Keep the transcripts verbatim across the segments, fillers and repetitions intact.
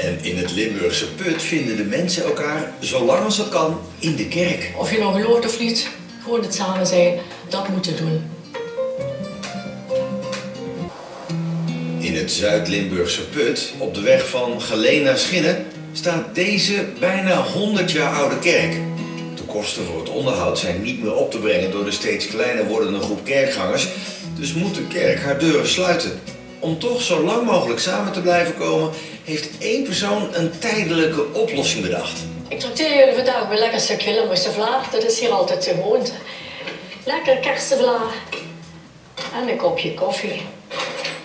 En in het Limburgse Put vinden de mensen elkaar, zolang als het kan, in de kerk. Of je nou gelooft of niet, gewoon het samen zijn, dat moet je doen. In het Zuid-Limburgse Put, op de weg van Geleen naar Schinnen, staat deze bijna honderd jaar oude kerk. De kosten voor het onderhoud zijn niet meer op te brengen door de steeds kleiner wordende groep kerkgangers, dus moet de kerk haar deuren sluiten. Om toch zo lang mogelijk samen te blijven komen, heeft één persoon een tijdelijke oplossing bedacht. Ik trakteer jullie vandaag op een lekker stukje Limburgse vla. Dat is hier altijd de gewoonte. Lekker kerstevla en een kopje koffie.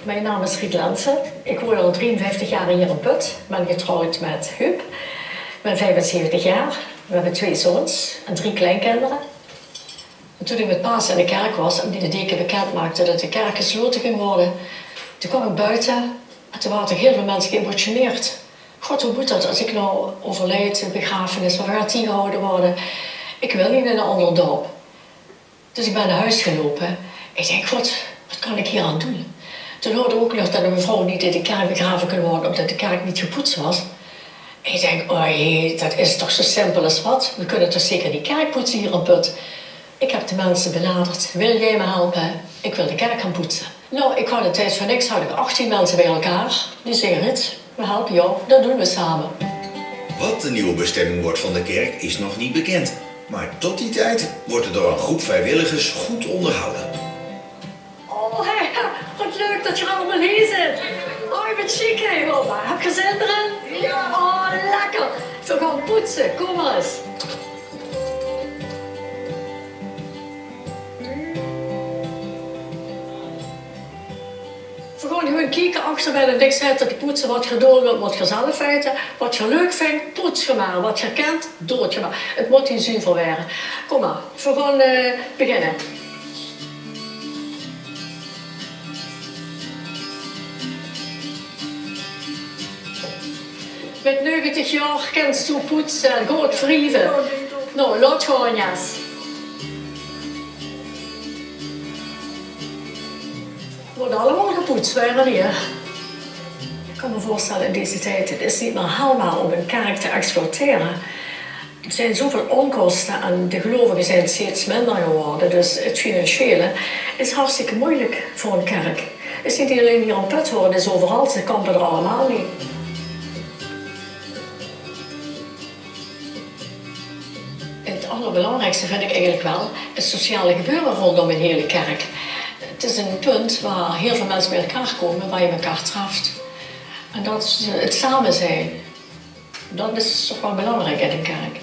Mijn naam is Riet Lensen. Ik woon al drieënvijftig jaar hier in Put. Ik ben getrouwd met Huub. Ik ben vijfenzeventig jaar. We hebben twee zoons en drie kleinkinderen. En toen ik met Pasen in de kerk was en die de deken bekend maakte dat de kerk gesloten ging worden, toen kwam ik buiten en toen waren toch heel veel mensen geëmotioneerd. "God, hoe moet dat als ik nou overlijd, de begrafenis, waar gaat die gehouden worden? Ik wil niet in een ander dorp." Dus ik ben naar huis gelopen. Ik denk: "God, wat kan ik hier aan doen?" Toen hoorde ik ook nog dat een mevrouw niet in de kerk begraven kon worden omdat de kerk niet gepoetst was. Ik denk: "Oh jee, dat is toch zo simpel als wat? We kunnen toch zeker die kerk poetsen hier in Put?" Ik heb de mensen benaderd: "Wil jij me helpen? Ik wil de kerk gaan poetsen." Nou, ik had in tijd van niks, had ik achttien mensen bij elkaar. Die zeggen: "Riet, we helpen jou, dat doen we samen." Wat de nieuwe bestemming wordt van de kerk is nog niet bekend. Maar tot die tijd wordt het door een groep vrijwilligers goed onderhouden. Oh, hè, wat leuk dat je allemaal hier zit. Oh, je bent chic, hè, mama. Heb je zin erin? Ja. Oh, lekker. We gaan poetsen. Kom maar eens. We gaan gewoon kieken achter bij de dikheid te poetsen. Wat je door wilt, moet je zelf weten. Wat je leuk vindt, poets je maar. Wat je kent, doot je maar. Het moet hier zuiver worden. Kom maar, we gaan eh, beginnen. Met negentig jaar kent ze poetsen en goed wrieve. Nou, laat gewoon, Jas. Wordt allemaal gepoetst, waar en hier. Ik kan me voorstellen, in deze tijd, het is niet meer haalbaar om een kerk te exploiteren. Er zijn zoveel onkosten en de gelovigen zijn steeds minder geworden. Dus het financiële is hartstikke moeilijk voor een kerk. Het is niet alleen hier in Put hoor, het is overal. Ze kampen er allemaal mee. Het allerbelangrijkste vind ik eigenlijk wel het sociale gebeuren rondom een hele kerk. Het is een punt waar heel veel mensen bij elkaar komen, waar je elkaar treft. En dat is eh, het samen zijn. Dat is toch wel belangrijk in een kerk.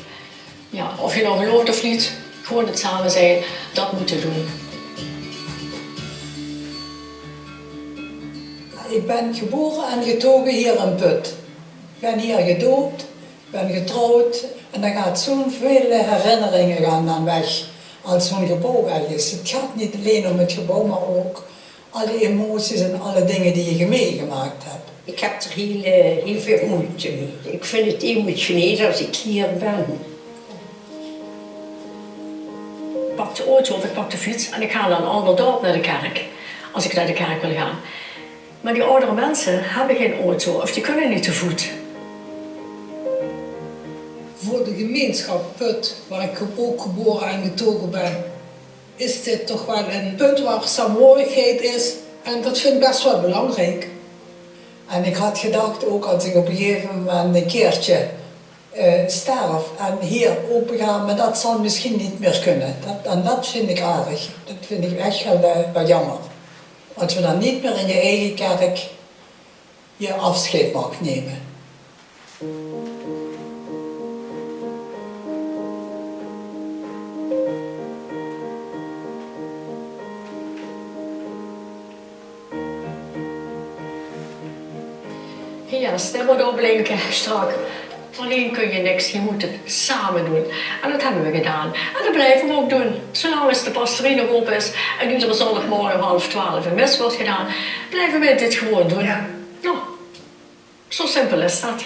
Ja, of je nou gelooft of niet, gewoon het samen zijn, dat moet je doen. Ik ben geboren en getogen hier in Put. Ik ben hier gedoopt, ik ben getrouwd en daar gaat zo'n vele herinneringen gaan dan weg als zo'n gebouw weg is. Het gaat niet alleen om het gebouw, maar ook alle emoties en alle dingen die je meegemaakt hebt. Ik heb er heel, eh, heel veel moeite mee. Ik vind het emotioneel als ik hier ben. Ik pak de auto of ik pak de fiets en ik ga naar een ander dorp naar de kerk. Als ik naar de kerk wil gaan. Maar die oudere mensen hebben geen auto of die kunnen niet te voet. Voor de gemeenschap Put, waar ik ook geboren en getogen ben, is dit toch wel een punt waar saamhorigheid is. En dat vind ik best wel belangrijk. En ik had gedacht, ook als ik op een gegeven moment een keertje eh, sterf en hier opengaan, maar dat zal misschien niet meer kunnen. Dat, en dat vind ik erg. Dat vind ik echt wel, eh, wel jammer. Als we dan niet meer in je eigen kerk je afscheid mag nemen. Ja, stem moet opblinken, strak. Alleen kun je niks, je moet het samen doen. En dat hebben we gedaan. En dat blijven we ook doen. Zolang als de pastorie nog open is en iedere zondagmorgen om half twaalf de mis wordt gedaan, blijven we dit gewoon doen. Ja. Nou, zo simpel is dat.